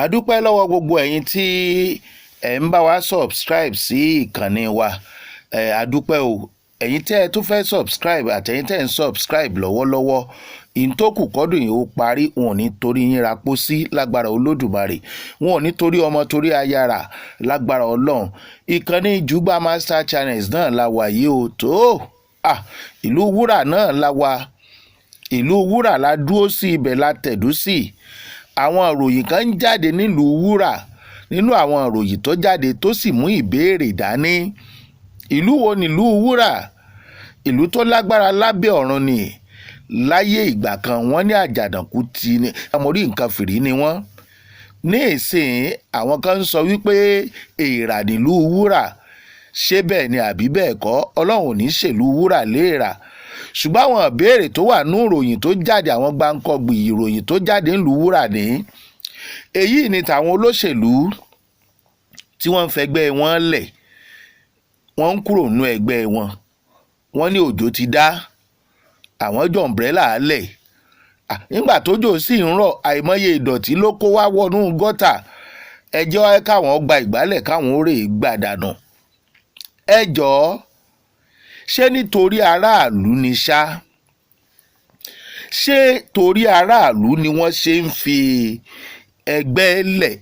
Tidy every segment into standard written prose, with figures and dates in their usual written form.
A dúpẹ́ lọ́wọ́ gbogbo ẹ̀yin tí ẹ̀ ń bá wa subscribe sí ìkànnì wa. Ẹ̀ a dúpẹ́ o. Ẹ̀yin tẹ́ ẹ tún fẹ́ subscribe àtẹ̀yin tẹ́ ẹ ń subscribe lọ́wọ́lọ́wọ́, ìyókù kọ́dún yìí ó parí, wọn ò ní torí yín ra pósí lágbára Olódùmarè, wọn ò ní torí ọmọ torí ayára lágbára Ọlọ́run. Ìkànnì Jùgbà Master Channels náà la wà yìí o. Tó ah, ìlú wúrà náà la wà, ìlú wúrà la dúró sí, ibẹ̀ la tẹ̀dó sí. Àwọn ìròyìn kan ń jáde nílùú wúrà. Nínú àwọn ìròyìn tó jáde tó sì mú ìbéèrè dání, ìlú wo nílùú wúrà? Ìlú tó lágbára lábẹ́ ọ̀run ni. Láyé ìgbà kan, wọ́n ní àjànàkú tí ní àmórí nǹkan fìrí ni wọ́n. Ní ìsìn, àwọn kan ń sọ wípé èèrà nílùú wúrà. Ṣé bẹ́ẹ̀ ni àbí bẹ́ẹ̀ kọ́? Ọlọ́run ò ní ṣèlú wúrà léèrà. Ṣùgbọ́n àwọn ìbéèrè tó wà nú ìròyìn tó jáde, àwọn gbáǹkọ́gbì ìròyìn tó jáde ńlùú wúrà ní èyí ni tàwọn olóṣèlú tí wọ́n ń fẹgbẹ́ wọn lẹ̀, wọ́n ń kúrò nínú ẹgbẹ́ wọn. Wọ́n ní òjò ti dá, àwọn jọ umbrella lẹ̀. Nígbà tójò sì ń rọ̀, àìmọye ìdọ̀tí ló kó wá wọnú gọ́tà. Ẹjọ́ káwọn gba ìgbálẹ̀, káwọn ó rè gbà dànù. Ẹ jọ̀ọ́, ṣé nítorí aráàlú ni ṣá? Ṣé torí aráàlú ni wọ́n ṣe ń fi ẹgbẹ́ lẹ̀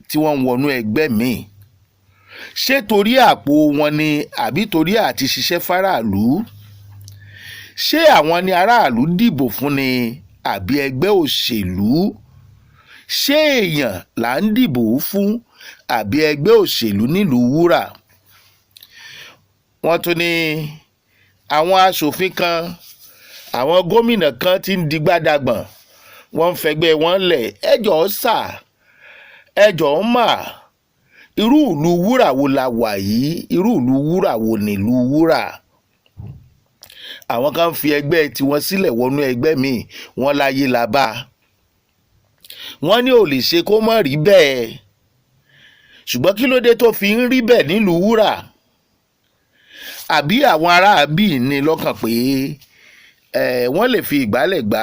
tí wọ́n ń wọnú ẹgbẹ́ míì? Ṣé torí àpò wọn ni àbí torí àti ṣiṣẹ́ fáráàlú? Ṣé àwọn ni aráàlú dìbò fún ni àbí ẹgbẹ́ òṣèlú? Ṣé èèyàn là ń dìbò fún àbí ẹgbẹ́ òṣèlú nílùú wúrà? Wọ́n tún ní àwọn aṣòfin kan, àwọn gómìnà kan ti ń digbádàgbọ̀n, wọ́n ń fẹgbẹ́ wọn lẹ̀. Ẹ jọ̀ọ́ sà, ẹ jọ̀ọ́ mà, irú ìlú wúrà wo la wà yìí? Irú ìlú wúrà wo nílùú wúrà? Àwọn kan fi ẹgbẹ́ tiwọn sílẹ̀ wọnú ẹgbẹ́ míì, wọ́n láyé la bá. Wọ́n ní ò lè ṣe kó má rí bẹ́ẹ̀. Ṣùgbọ́n kí ló dé tó fi ń rí bẹ́ẹ̀ nílùú wúrà? Àbí àwọn aráabí ní lọ́kàn pé wọ́n lè fi ìgbálẹ̀ gbá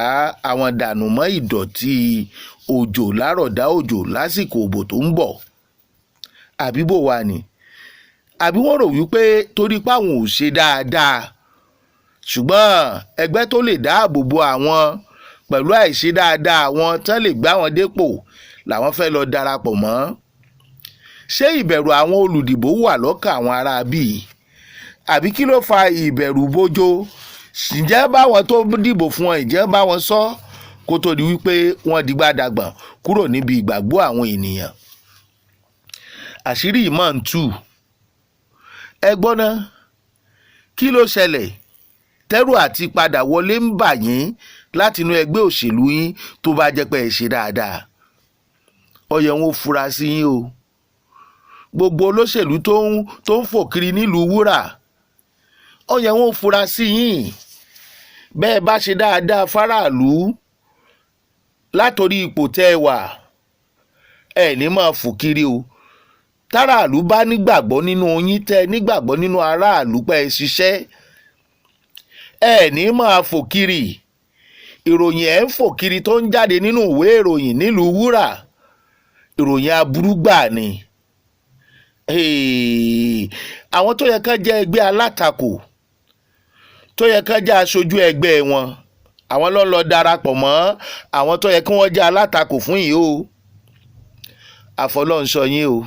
àwọn dànù mọ́ ìdọ̀tí òjò lárọ̀dá òjò lásìkò òbò tó ń bọ̀, àbí bò wà ní? Àbí wọ́n rò wípé torí páwọn ò ṣe dáadáa, ṣùgbọ́n ẹgbẹ́ tó lè dáàbò bo àwọn pẹ̀lú àìṣe dáadáa àwọn tán lè gbá wọn dépò làwọn fẹ́ lọ darapọ̀ mọ́? Ṣé ìbẹ̀rù àwọn olùdìbò wà lọ́kàn àwọn aráabí, àbí kí ló fa ìbẹ̀rù bójó? Ǹjẹ́ báwọn tó dìbò fún wọn, ǹjẹ́ báwọn sọ kó tó di wípé wọ́n digbádàgbọ̀n kúrò níbi ìgbàgbọ́ àwọn ènìyàn? Àṣírí ìmọ̀ ń tú. Ẹ gbọ́ ná, kí ló ṣẹlẹ̀ tẹ́rù àti padà wọlé ń bà yín látinú ẹgbẹ́ òṣèlú yín? Tó bá jẹ́ pé ẹ ṣe dáadáa, ó yẹ wọn ó fura sí yín o. Gbogbo olóṣèlú tó ń fò kiri nílùú wúrà, ó yẹ wọn ó fura sí yín. Bẹ́ẹ̀ bá ṣe dáadáa fáráàlú látòrí ipò tẹ́ ẹ wà, ẹ ní máa fò kiri o. Táràlú bá nígbàgbọ́ nínú yín, tẹ́ ẹ nígbàgbọ́ nínú aráàlú pé ẹ ṣiṣẹ́, ẹ ní máa fò kiri. Ìròyìn ẹ̀ ń fò kiri tó ń jáde nínú ìwé ìròyìn nílùú wúrà, ìròyìn aburú gbà ni. Àwọn tó yẹ ká jẹ́ ẹgbẹ́ alátakò, tó yẹ ká jẹ́ aṣojú ẹgbẹ́ wọn, àwọn ló ń lọ darapọ̀ mọ́ àwọn tó yẹ kí wọ́n jẹ́ alátakò fún yìí o. Àfọlọ́nṣọ yín o.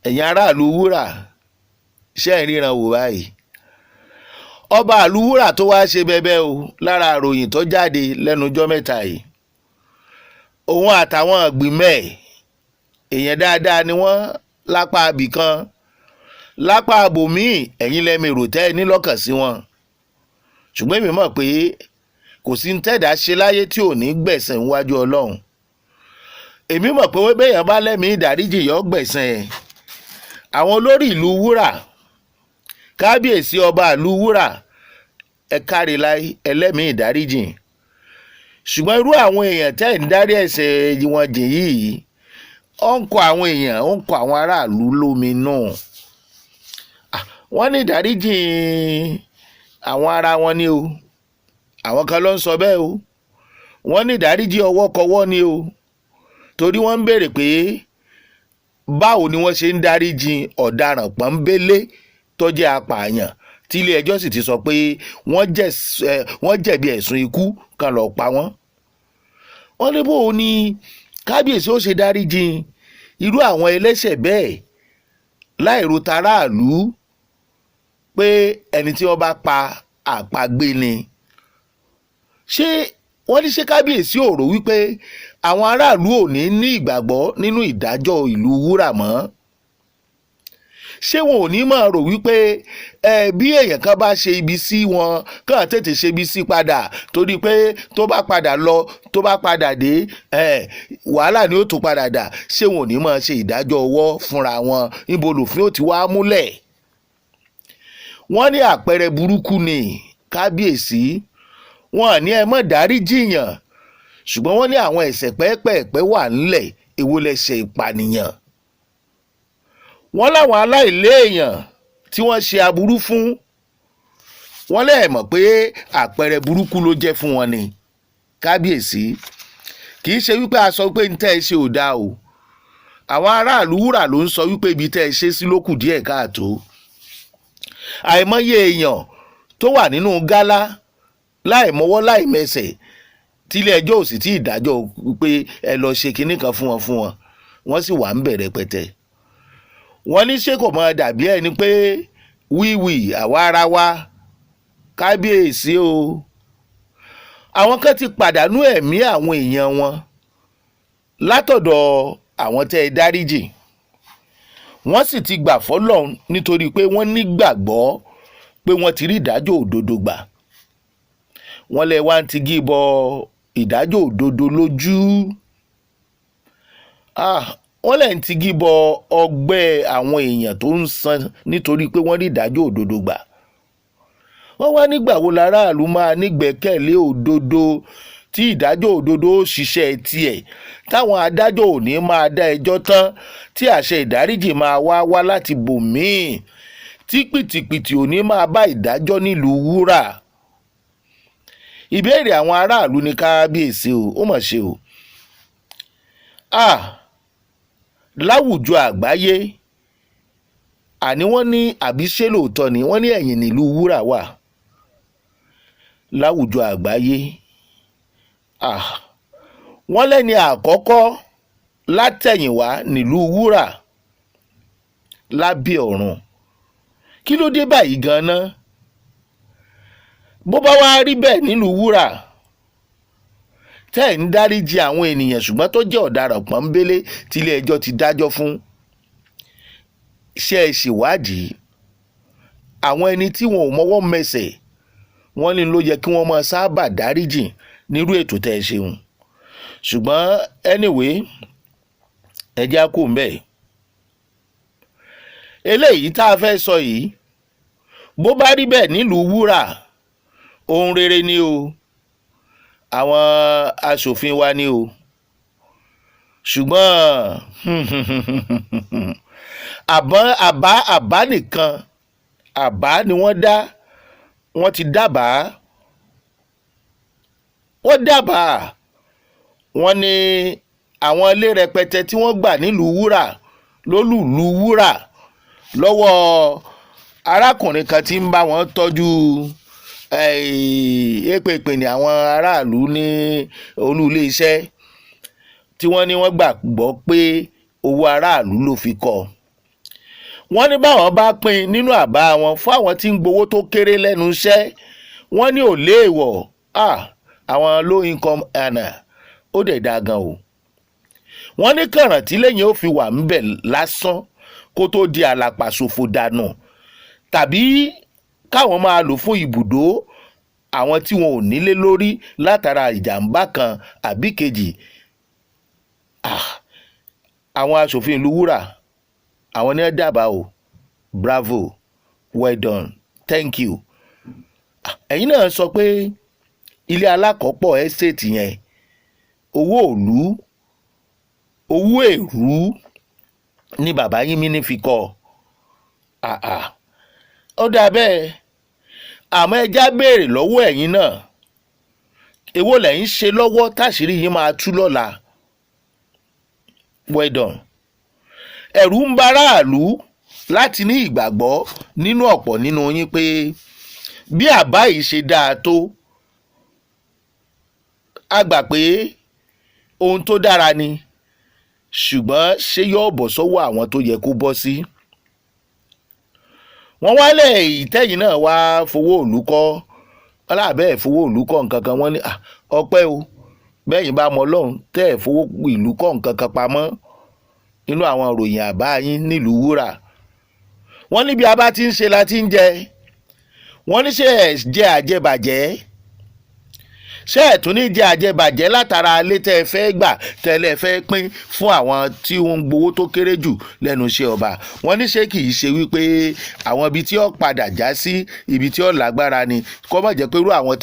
Ẹ̀yin aráàlú wúrà, ṣé ẹ̀ ń ríran wò báyìí? Ọba àlú wúrà tó wáá ṣe bẹbẹ o. Lára àròyìn tó jáde lẹ́nu ọjọ́ mẹ́ta yìí, òun àtàwọn ìgbìmọ̀ ẹ̀, èèyàn dáadáa ni wọ́n lápá abì kan, lápá abòmíì, ẹ̀yin lẹ́mi rò tẹ́ ẹ ní lọ́kàn sí wọn. Ṣùgbọ́n èmi mọ̀ pé kò sí ń tẹ̀dá ṣe láyé tí ò ní gbẹ̀sẹ̀ níwájú Ọlọ́run. Èmi mọ̀ pé béèyàn bá lẹ́mìí ìdáríjì, yọ gbẹ̀sẹ̀ ẹ̀. Àwọn olórí ìlú wúrà, kábíyèsí ọba ìlú wúrà, ẹ káre láì ẹlẹ́mìí ìdáríjì. Ṣùgbọ́n irú àwọn èèyàn tẹ́ ẹ̀ ń dárí ẹ̀ṣẹ̀ wọn jìn yìí, ó ń kọ àwọn èèyàn, ó ń kọ àwọn aráàlú lóminú. Wọ́n ní ìdáríjì àwọn ara wọn ni o. Àwọn kan ló ń sọ bẹ́ẹ̀ o. Wọ́n ní ìdáríjì ọwọ́ kọwọ́ ni o. Torí wọ́n ń béèrè pé báwo ni wọ́n ṣe ń dáríjì ọ̀daràn pọ́nbélé tó jẹ́ apààyàn, tí ilé ẹjọ́ sì ti sọ pé wọ́n jẹ̀bi ẹ̀sùn ikú kan, lọ́ọ́ pa wọ́n. Wọ́n ní bó o ní kábíyèsí ó ṣe dáríjì irú àwọn ẹlẹ́ṣẹ̀ bẹ́ẹ̀ láìro taráàlú, pé ẹni tí wọ́n bá pa àpagbé ni. Ṣé wọ́n ní ṣé kábíyèsí ò rò wípé àwọn aráàlú ò ní ní ìgbàgbọ́ nínú ìdájọ́ ìlú Wúrà mọ́? Ṣé wọn ò ní máa rò wípé ẹ bí èèyàn kan bá ṣe ibi sí wọn, kàn tètè ṣe ibi sí padà, torí pé tó bá padà lọ, tó bá padà dé, ẹ wàhálà ni ó tún padà dà? Ṣé wọn ò ní máa ṣe ìdájọ́ ọwọ́ fúnra wọn? Níbo lòfin ó ti wá múlẹ̀? Wọ́n ní àpẹẹrẹ burúkú ni kábíyèsí. Wọn ní ẹ mọ̀ dárí jìyàn, ṣùgbọ́n wọ́n ní àwọn ẹ̀ṣẹ̀ pẹ́ẹ́pẹ́ẹ̀pẹ́ wà ńlẹ̀. Èwo lẹ̀ṣẹ̀ ìpànìyàn? Wọ́n láwọn aláìléèyàn tí wọ́n ṣe aburú fún wọ́n lẹ́ẹ̀mọ̀ pé àpẹẹrẹ burúkú ló jẹ́ fún wọn ni. Kábíyèsí, kì í ṣe wípé a sọ pé ń tẹ́ ẹ ṣe ò dáa o. Àwọn aráàlú Wúrà ló ń sọ wípé ibi tẹ́ ẹ ṣe sí ló kù díẹ̀ káàtó. Àìmọye èèyàn tó wà nínú gálá láì mọwọ́ láì mẹsẹ̀, tílé ẹjọ́ ò sì tí ì dájọ́ pé ẹ lọ ṣe kinní kan fún wọn, wọ́n sì wà ń bẹ̀rẹ̀ pẹ̀tẹ̀. Wọ́n ní ṣé kò máa dàbí ẹni pé wíwì àwa ara wa, kábíyèsí o? Àwọn kan ti pàdánù ẹ̀mí àwọn èèyàn wọn látọ̀dọ̀ àwọn tẹ́ ẹ dáríjì, wọ́n sì ti gbà fọ́lọ́run nítorí pé wọ́n nígbàgbọ́ pé wọ́n ti rí ìdájọ́ òdodo gbà. Wọ́n lẹ wá ń ti gíbọ ìdájọ́ òdodo lójú. Ah, wọ́n lẹ̀ ń ti gíbọ ọgbẹ́ àwọn èèyàn tó ń san nítorí pé wọ́n rí ìdájọ́ òdodo gbà. Wọ́n wá nígbà wo láràlú máa nígbẹ́kẹ̀lé òdodo, tí ìdájọ́ òdodo ó ṣiṣẹ́ tiẹ̀, táwọn adájọ́ ò ní máa dá ẹjọ́ tán, tí àṣẹ ìdáríjì máa wá wá láti bòmíì, tí pìtìpìtì ò ní máa bá ìdájọ́ nílùú Wúrà? Ìbéèrè àwọn aráàlú ní, kábíyèsí o. Ó mà ṣe o. Ah, láwùjọ àgbáyé, àní wọ́n ní, àbí ṣé lóòótọ́ ni wọ́n ní ẹ̀yìn nílùú Wúrà wà láwùjọ àgbáyé? Ah, wọ́n lẹ́ni àkọ́kọ́ látẹ̀yìnwá nílùú Wúrà lábẹ́ ọ̀run. Kí ló dé báyìí gan-an? Bó bá wá rí bẹ́ẹ̀ nílùú Wúrà, tẹ́ ẹ̀ ń dáríjì àwọn ènìyàn, ṣùgbọ́n tó jẹ́ ọ̀daràn pọ́nbélé tílé ẹjọ́ ti dájọ́ fún, ṣé ẹ ṣèwádìí àwọn ẹni tí wọn ò mọwọ́ mẹsẹ̀? Wọ́n ní ló yẹ kí wọ́n máa sábà dáríjì nírú ètò tẹ́ ẹ ṣeun. Ṣùgbọ́n anyway, ẹ jẹ́ á kó ń bẹ̀. Eléyìí tá a fẹ́ sọ yìí, bó bá rí bẹ́ẹ̀ nílùú Wúrà, ohun rere ni o. Àwọn aṣòfin wa ni o. Ṣùgbọ́n àbá nìkan, àbá ni wọ́n dá. Wọ́n ti dábàá, wọ́n dábàá. Wọ́n ní àwọn ilé rẹpẹtẹ tí wọ́n gbà nílùú Wúrà, lólùlù Wúrà, lọ́wọ́ arákùnrin kan tí ń bá wọn tọ́jú èpèpè ní àwọn aráàlú ní olú iléeṣẹ́, tí wọ́n ní wọ́n gbàgbọ́ pé owó aráàlú ló fi kọ́. Wọ́n ní báwọn bá pín nínú àbá wọn fún àwọn tí ń gbowó tó kéré lẹ́nu iṣẹ́, wọ́n ní ò léèwọ̀, àwọn low income earner, ó dẹ̀ dáa gan o. Wọ́n ní kànràn tí lẹ́yìn ó fi wà ńbẹ̀ lásán kó tó di àlàpàṣòfò dànù, tàbí káwọn máa lò fún ibùdó àwọn tí wọn ò nílé lórí látara ìjàmbá kan àbí kejì. Àwọn aṣòfin ìlú Wúrà, àwọn ní ẹ dábàá o. Bravo, well done, thank you. Ẹ̀yin náà sọ pé ilé alákọ̀ọ́pọ̀ estate yẹn, owó òlú, owó èrú ní bàbá yín mi ní fi kọ́. Ó dáa bẹ́ẹ̀, àmọ́ ẹ já béèrè lọ́wọ́ ẹ̀yin náà, èwo lẹ̀ ń ṣe lọ́wọ́ táṣìírí yín máa tú lọ́la? Well done. Ẹ̀rù ń baráàlú láti ní ìgbàgbọ́ nínú ọ̀pọ̀ nínú yín pé bí àbá yìí ṣe dáa tó, a gbà pé ohun tó dára ni, ṣùgbọ́n ṣé yóò bọ́ sọ́wọ́ àwọn tó yẹ kó bọ́ sí? Wọ́n wálẹ̀ ìtẹ́yìn náà wá fowó òlú kọ́ aláàbẹ̀ fowó òlú kọ́ nǹkan kan. Wọ́n ní ọpẹ́ o, bẹ́yìn bá mọ Ọlọ́run tẹ́ ẹ̀ fowó ìlú kọ́ nǹkan kan pamọ́ nínú àwọn ìròyìn àbá yín nílùú Wúrà. Wọ́n níbi a bá ti ń ṣe la ti ń jẹ. Wọ́n ní ṣe ẹ̀ jẹ́ àjẹbàjẹ́, ṣé ẹ̀ tún ní jẹ́ àjẹbàjẹ́ látara alẹ́ tẹ́ ẹ fẹ́ gbà tẹ́lẹ̀ fẹ́ pín fún àwọn tí wọ́n ń gbowó tó kéré jù lẹ́nu iṣẹ́ ọba? Wọ́n ní ṣé kì í ṣe wípé àwọn ibi tí ó padà já sí ibi tí ó lágbára ni, kó má jẹ́ pé irú àwọn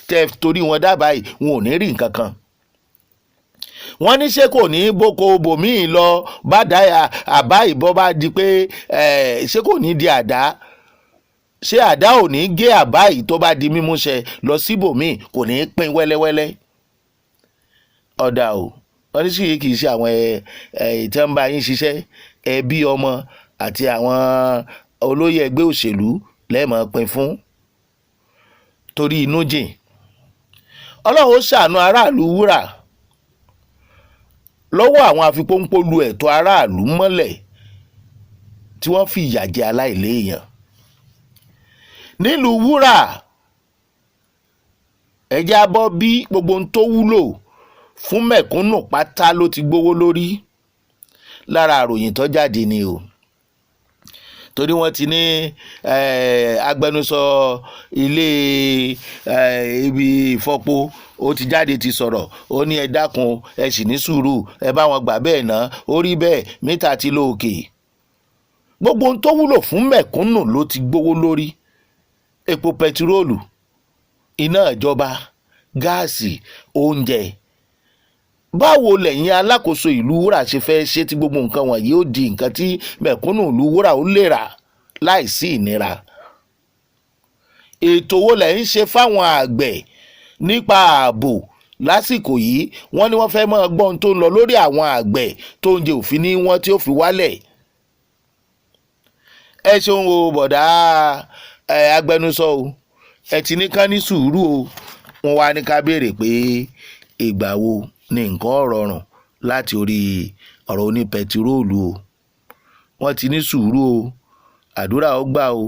tẹ́ torí wọn dábàá yìí, wọn ò ní rí nǹkan kan? Wọ́n ní ṣé kò ní boko bòmíì lọ bá dá àbá ìbọn bá di pé ṣé kò ní di àdá, ṣé àdá ò ní gé àbá yìí tó bá di mímúṣẹ lọ síbòmíì, kò ní pín wẹ́lẹ́wẹ́lẹ́? Ọ̀dà o. Wọ́n ní sì kì í ṣe àwọn ẹ̀ ẹ̀ tí wọ́n bá yín ṣiṣẹ́, ẹbí, ọmọ àti àwọn olóyè ẹgbẹ́ òṣèlú lẹ́ẹ̀mọ́ pín fún torí inú jìn. Ọlọ́run ó ṣàánú aráàlú Wúrà lọ́wọ́ àwọn afipónpó lu ẹ̀tọ́ aráàlú mọ́lẹ̀ tí wọ́n fi ìyà jẹ aláìléèyàn nílùú Wúrà. Ẹjẹ́ á bọ́ bí gbogbo ohun tó wúlò fún mẹ̀kúnnù pátá ló ti gbówó lórí. Lára àròyìn tó jáde ni o, torí wọ́n ti ní agbẹnusọ ilé ibi ìfọpo ó ti jáde ti sọ̀rọ̀. Ó ní ẹ dákun, ẹ sì ní sùúrù, ẹ bá wọn gbà bẹ́ẹ̀ ná. Ó rí bẹ́ẹ̀, mítà ti lọ òkè. Gbogbo ohun tó wúlò fún mẹ̀kúnnù ló ti gbówó lórí: epo pẹtiróòlù, iná ìjọba, gáàsì, oúnjẹ. Báwo lẹ̀yin alákòóso ìlú Wúrà ṣe fẹ́ ṣe tí gbogbo nǹkan wọ̀nyí ó di nǹkan tí mẹ̀kúnnù ìlú Wúrà ó lè rà láìsí ìnira? Ètò wo lẹ̀ ń ṣe fáwọn àgbẹ̀ nípa ààbò lásìkò yìí? Wọ́n ní wọ́n fẹ́ máa gbọ́ ohun tó ń lọ lórí àwọn àgbẹ̀ tó ń jẹ òfin ní wọ́n tí ó fi wálẹ̀. Ẹ ṣeun o, bọ̀dá ẹ agbẹnusọ o. Ẹ ti ní ká ní sùúrù o. Wọ́n wá ní ká béèrè pé ìgbà wo ni nǹkan rọrùn láti orí ọ̀rọ̀ oní pẹtiróòlù o? Wọ́n ti ní sùúrù o, àdúrà ó gbà o.